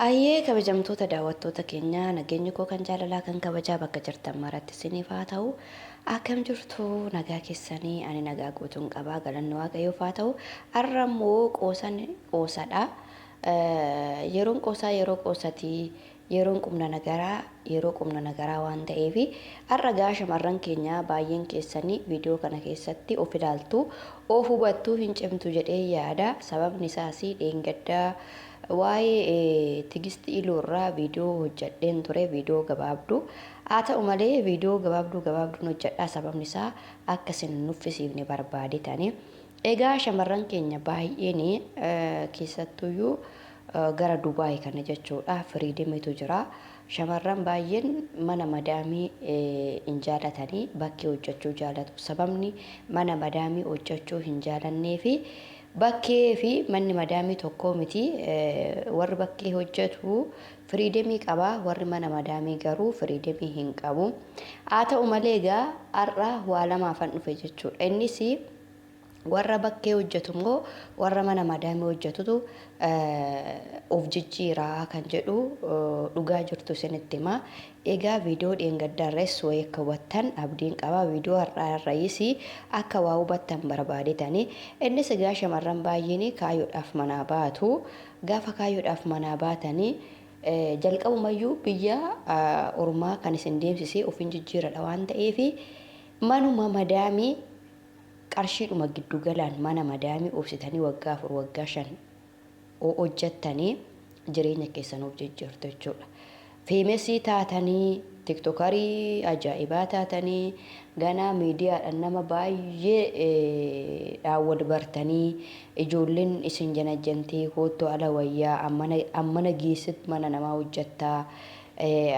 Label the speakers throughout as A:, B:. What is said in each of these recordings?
A: Ayyee kabajamtoota daawwattoota keenya, nageenyi koo kan jaalalaa kan kabajaa bakka jirtan maratti isiniif haa ta'u. Akkam jirtu, nagaa keessanii? Ani nagaa guutuun qabaa, galanni Waaqayyoof haa ta'u. Har'a immoo qoosan qoosadha. Yeroon qoosaa yeroo qoosatii, yeroon qubna nagaraa yeroo qubna nagaraa waan ta'eef, har'a gaa shamarran keenya baay'een keessanii viidiyoo kana keessatti of ilaaltu, of hubattu, hin cimtu jedhee yaada. Sababni isaas dheengaddaa waa'ee Tigisti Iluu irraa viidiyoo hojjedheen ture, viidiyoo gabaabduu. Haa ta'u malee viidiyoo gabaabduu gabaabduun hojjedha, sababni isaa akka isin hin nuffisiifne barbaadetani. Egaa shamarran keenya baay'een keessattuyyuu gara Dubaay kana jechuudha, freedomitu jira. Shamarran baay'een mana madaamii hin jaalatanii, bakkee hojjechuu jaalatu. Sababni mana madaamii hojjechuu hin jaalanneefi bakkee fi manni madaamii tokkoo miti. Warri bakkee hojjetu freedomii qaba, warri mana madaamii garuu freedomii hin qabu. Haa ta'u malee egaa har'a waa lamaafan dhufe jechuudha. Innis warra bakkee hojjetu immoo warra mana madaamii hojjetutu of jijjiiraa kan jedhu dhugaa jirtu isinitti hima. Egaa viidiyoo dheengaddaarraas wayii akka hubattan abdiin qaba. Viidiyoo har'aarraayis akka waa hubattan barbaadetani. Innis egaa shamarran baay'een kaayyoodhaaf manaa baatu. Gaafa kaayyoodhaaf manaa baatanii, jalqabumayyuu biyya ormaa kan isin deemsise ofiin jijjiiradha waan ta'eef, manuma madaamii qarshiidhuma giddu galaan mana madaamii obsitanii waggaa 4, waggaa 5 hojjettanii jireenya keessan of jijjiirtu jechuudha. Famousii taatanii, TikTokerii ajaa'ibaa taatanii, ganaa miidiyaadhaan nama baay'ee dhaan wal bartanii, ijoolleen isin janajjantee, "Koottu, ala wayyaa, ammana geessit, mana namaa hojjettaa,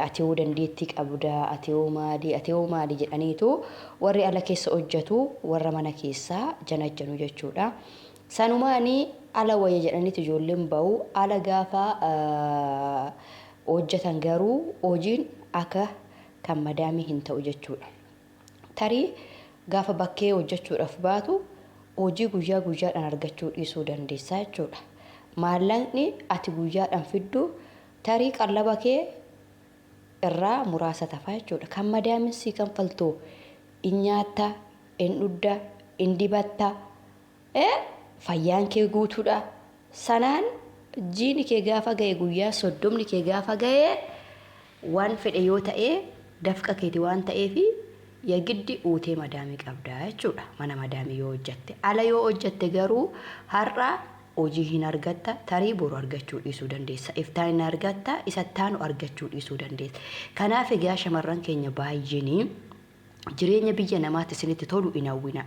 A: ati hoo dandeettii qabda, ati hoo maali, ati hoo maali?" jedhaniitu warri ala keessa hojjetu warra mana keessaa janajjanu jechuudha. Sanumaanii ala wayya jedhaniitu ijoolleen bahu. Ala gaafa hojjetan garuu hojiin akka kan madaamii hin ta'u jechuudha. Tarii gaafa bakkee hojjechuudhaaf baatu hojii guyyaa guyyaadhaan argachuu dhiisuu dandeessaa jechuudha. Maallaqni ati guyyaadhaan fiddu tarii qallaba kee irraa muraasa tafa jechuudha. Kan madaamin sii kanfaltu in nyaatta, in dhugda, in dibatta, fayyaan kee guutuudha. Sanaan jiini kee gaafa ga'e, guyyaa 30ni kee gaafa ga'e, waan fedhe yoo ta'e dafqa keeti waan ta'eef yagiddi uutee madaamii qabda jechuudha. Mana madaamii yoo hojjette. Ala yoo hojjette garuu har'a hojii hin argatta, tarii boru argachuu dhiisuu dandeessa. Iftaan hin argatta, isattaanu argachuu dhiisuu dandeessa. Kanaaf egaa shamarran keenya baay'een jireenya biyya namaatti isinitti tolu hin hawwina.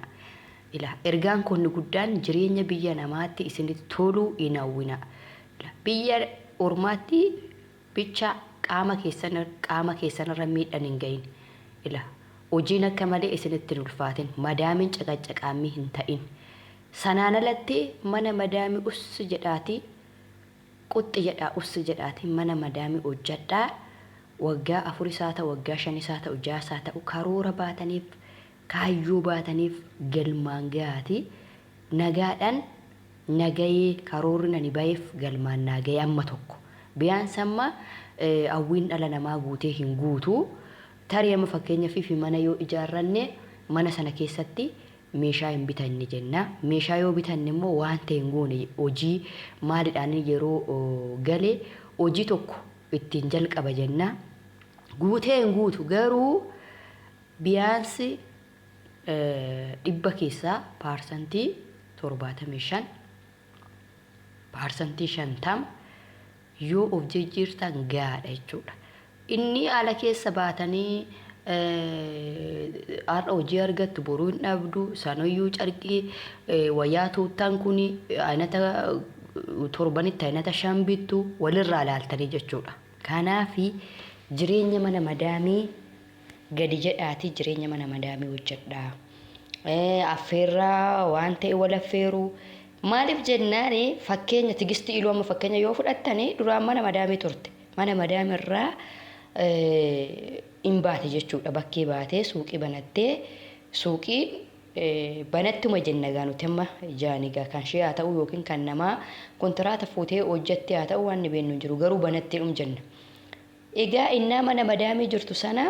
A: Ila ergaan kun guddaan, jireenya biyya namaatti isinitti tolu hin hawwina. Biyya ormaatti bicha qaama keessanirra miidhaan hin gahin. Ila hojiin akka malee isinitti hin ulfaatin. Madaamiin caqaccaqaammii hin ta'in. Sanaan alatti mana madaamii us jedhaatii, quxxi jedhaa, us jedhaatii mana madaamii hojjadhaa. Waggaa 4s haa ta'u, waggaa 5s haa ta'u, 6s haa ta'u, karoora baataniif, kaayyoo baataniif galmaan gahaatii nagaadhaan nagayee, karoorri nani baheef galmaan naa gahee amma tokko. Biyaansi amma hawwiin dhala namaa guutee hin guutu. Tarii amma fakkeenyaaf fi mana yoo ijaarranne, mana sana keessatti meeshaa hin bitanne jenna. Meeshaa yoo bitanne immoo waan ta'e hin goone, hojii maalidhaan yeroo gale hojii tokko ittiin jalqaba jenna. Guutee hin guutu, garuu biyaansi 100 keessaa 75%, 50% yoo of jijjiirtan gahaadha jechuudha. Inni ala keessa baatanii har'a hojii argattu, boruu hin dhabdu. Sanoyyuu carqii wayyaa tuuttaan kun aynata torbanitti aynata shan bittu walirraa laaltanii jechuudha. Kanaaf jireenya mana madaamii gadi jedhaatii jireenya mana madaamii hojjedhaa. Affeerraa waan ta'e wal affeeruu. Maaliif jennaani, fakkeenya Tigistii Iluu amma fakkeenya yoo fudhattani, duraan mana madaamii turte. Mana madaamii irraa hin baate jechuudha. Bakkee baatee suuqii banattee suuqii Banattuma jenna egaa nuti amma ijaan egaa kan ishee haa ta'u yookiin kan namaa kontiraata fuutee hojjatte haa ta'u waan beeknu hin jiru garuu banattee dhum jenna. Egaa innaa mana madaamii jirtu sana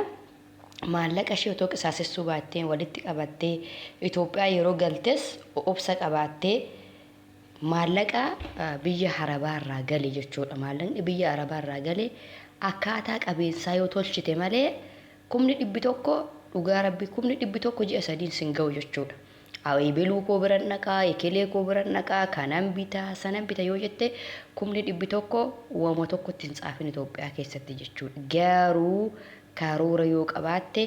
A: maallaqa ishee otoo qisaasessuu baattee walitti qabattee Itoophiyaa yeroo galtes obsa qabaattee maallaqa biyya Arabaa irraa gale jechuudha. Maallaqni biyya Arabaa irraa gale akkaataa qabeensaa yoo tolchite malee 100,000 dhugaa rabbii 100,000 ji'a sadiin sin ga'u jechuudha. Ebeluu koo biran dhaqaa, ekelee koo biran dhaqaa, kanan bitaa, sanan bita yoo jette 100,000 waanuma tokkotti hin tsaafin Itoophiyaa keessatti jechuudha. Garuu karoora yoo qabaatte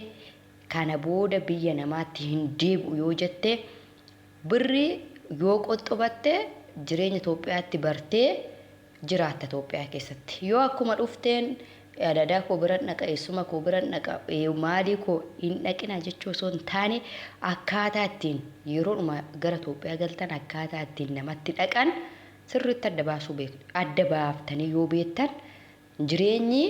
A: kana booda biyya namaatti hin deebi'u yoo jette birrii yoo qoxxobatte jireenya Itoophiyaatti bartee jiraatta Itoophiyaa keessatti. Yoo akkuma dhufteen adadaa koo biran dhaqa, eessuma koo biran dhaqa, maalii koo hin dhaqina jechuu osoo hin taane akkaataa ittiin yeroodhuma gara Itoophiyaa galtan akkaataa ittiin namatti dhaqan sirriitti adda baasuu beektu. Adda baaftanii yoo beektan jireenyi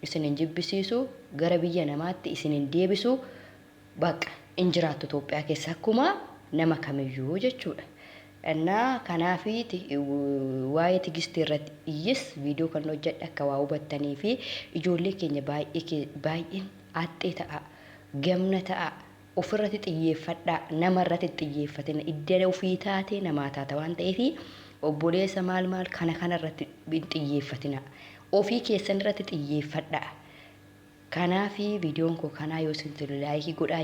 A: isin hin jibbisiisu, gara biyya namaatti isin hin deebisu, baqa hin jiraattu Itoophiyaa keessa akkuma nama kamiyyuu jechuudha. Innaa kanaafi waa'ee Tigistii irratti iyyis viidiyoo kan hojjedhe akka waa hubattanii fi ijoollee keenya baay'ee baay'een axxee ta'a, gamna ta'a, ofirratti xiyyeeffadhaa, nama irratti xiyyeeffatina, idda ofii taatee namaa taata waan ta'eef obboleessa maal maal kana kana irratti hin xiyyeeffatina. Ofii keessan irratti xiyyeeffadhaa. Kanaafi viidiyoon koo kanaa yoo isin tole laayikii godhaa.